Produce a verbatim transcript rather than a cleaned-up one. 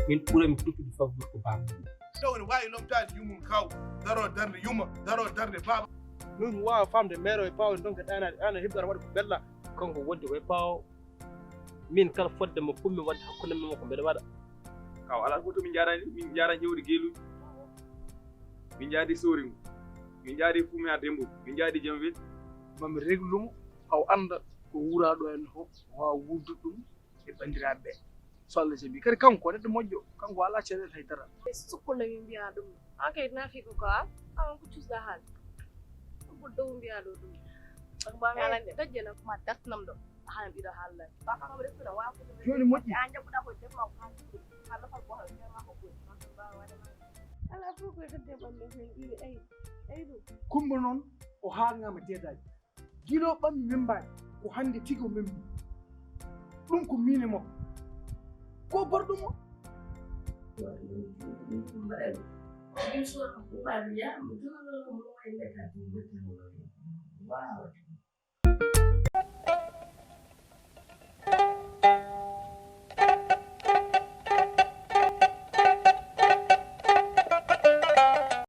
Min ɓurami tottude fawde ko baaba. Taw ene waawi lomtaade yummum kaw, daroo darnde yumma, daroo darnde baaba. Min waawa faamde meero e paaw en ndonka ɗaanaade aan a heɓi aɗa waɗa ko bella. Kanko wonti koye paawo, min kala fodde mo pummi waɗde hakkunde men makko mbeɗa waɗa. Kaw alaa fof to min njaarani min njaarani ƴewde geeluuji. Min njaadi sooringu, min njaadi fumiya dembo, min njaadi janvel. Mami reglumo, haw annda ko wuraaɗo en fof waawa wuurdude ɗum e banndiraaɓe ɓee. So Allah jaɓii kadi kanko ko neɗɗo moƴƴo, kanko alaa caɗeele hay dara. Sukkulla min mbiyaa ɗum. An kay nafi ko ko a an ko cusɗa haali. Ko dow mbiyaa ɗo ɗum. Ko mbami alande dajjana ko ma dartinam ɗo. Haala mbiɗo haala. Baka kam reftuɗa wawa ko ɗum. Jooni moƴƴi. An jaɓɓuɗa ko defma ko haali. Haala fal ko haala fema ko ko. Ala fof koye gadde ɓanno hen ɗiɗi ayi ayi ɗum. Kumba noon o haalngaama deedaaji. Gila o ɓammi membaani ko hannde tigi o membi. Ɗum ko miin e makko. Ko barɗo mo.